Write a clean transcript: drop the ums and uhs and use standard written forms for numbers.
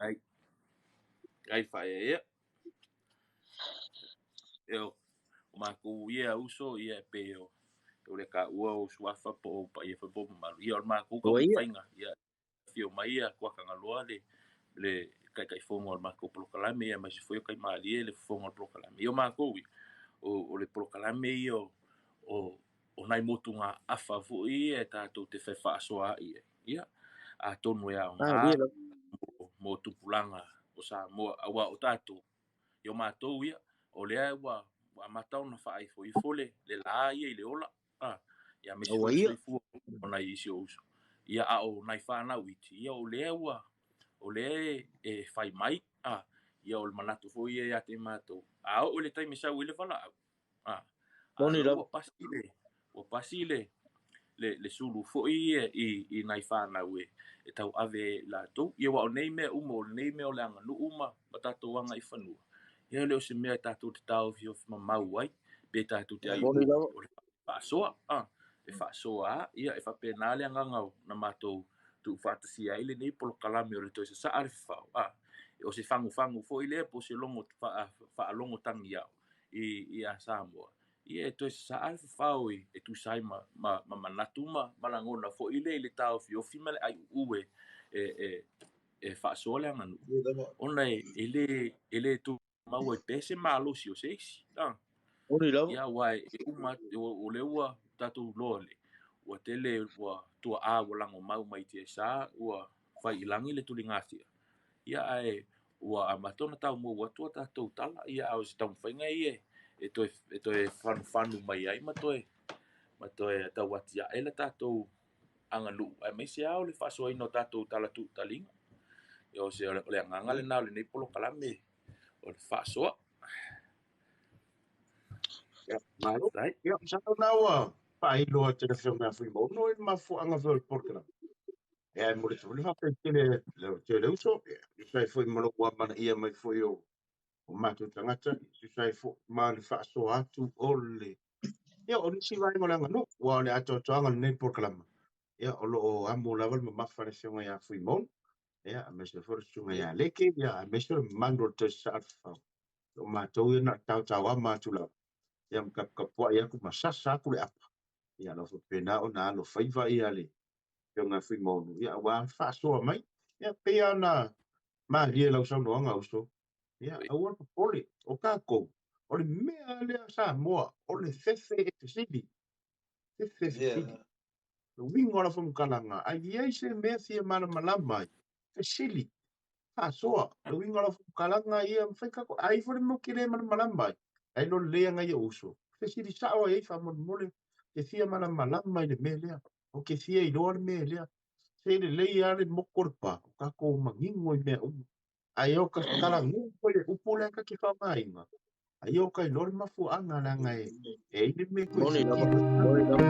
Ai, ai faaeaea. E o makou ia uso ia e pei o le taua o suafa po o paia foi po o mamalu. Ia o le makou Ua ia. taumafaiga ia afio mai ia Tuatagaloa le Taitaifono o le matou polokalame ia aemaise foi o Taimalie le fofoga o le polokalame. Ia o matou ia, o le polokalame ia o nai motugaafa foi ia e tatou te fefaasoaai ai. Ia, atonu e aoga Malie lava. mo tupulaga o Samoa, aua o tatou, ia o matou ia, o lea ua amata ona faaifoifo le la ia i le ola. Ia aemaise Ua foi le ia. soifua o nai isi o uso. Ia a o nai fanau iti, ia o lea ua o lea e fai mai, ia o le manatu foi ia ia te matou. A oo i le taimi sau i le valaau, a Moni lea lava. ua pasi le ua pasi le sulu foi ia i nai fanau e tauave e latou. Ia aua o nei mea uma, o lenei mea o le aganuu ma tatou agaifanua, ia e le o se mea e tatou te taofiofi mamau ai, pe tatou te Moni aioi lava. o le faasoa, e faasoa lava, ia e faapena le agaga o na matou tuufaatasia ai lenei polokalame o le toe sasaa le fafao. O se fagufagu foi lea po o se logo faalogo tagiao ia Samoa. Ia e toe sasaa le fafao e tusa ai ma manatu ma lagona foi lea i le taofiofi ma le aiuu e faasoa le aganuu. Ona e le tumau ai pea se malosi o se isi. Moni lava. Ia aua e uma o lea ua tatou iloa le ua tele ua tuaa ua lagomau mai tiasa ua fai i lagi le tuligasia. Ia ae ua amata ona taumou atu a tatou tala. Ia a o se taumafaiga ia e toe fanufanu mai ai ma toe tauatiae le tatou aganuu aemaise lava o le faasoaina o tatou tala tuutaliga. Ia o le agaga lena o lenei polokalame o le faasoa. Ia, malo. Faafetai. Ia, masalo lena ua faailoa atu e le Afioga ia Fuimaono i le mafuaaga foi o le polokalame. Ia, e momoli atu foi le faafetai tele i le uso, ia, e tusa ai foi ma lou amanaia mai foi o matou tagata, e tusa ai foi ma le faasoa atu o le ia o nisi vaega o le aganuu, aua o le atoatoaga o lenei polokalame, ia, o lo o amo lava le mamafa a le Afioga ia Fuimaono, ia, aemaise foi le Susuga ia Leke, ia, aemaise o le mamalu o le toe sasaa le fafao. O matou ia na o le taotaoama atu lava, ia ma tapuai atu ma sasa atu le apa, ia, o lo o faapena ona alofaiva ia le Afioga ia Fuimaono, ia, aua le faasoa mai, ia, pei lava ona malie i lau saunoaga uso, ia, aua le popole, o tatou, o le mea lea Samoa, o le fefe e fesili, fefe e fesili. Le uiga o lau faamatalaga, a i ai se mea fia malamalama ai, fesili, faasoa. Le uiga o lau faamatalaga ia, mafai tatou, a i ai foi le mea ou te le malamalama ai, ai lo lelei aga ia uso, fesili sao ai ai faamolemole, te fia malamalama i le mea lea, ou te fia iloa le mea lea. Se lelei lava le motu o le pa, o tatou manino i mea uma. Ai o ka talanoa foi le upu lea ta te faaaogaina, ai o ka iloa le mafuaaga leaga e i ai le mea e toe Moni lava. fesili. Moni lava.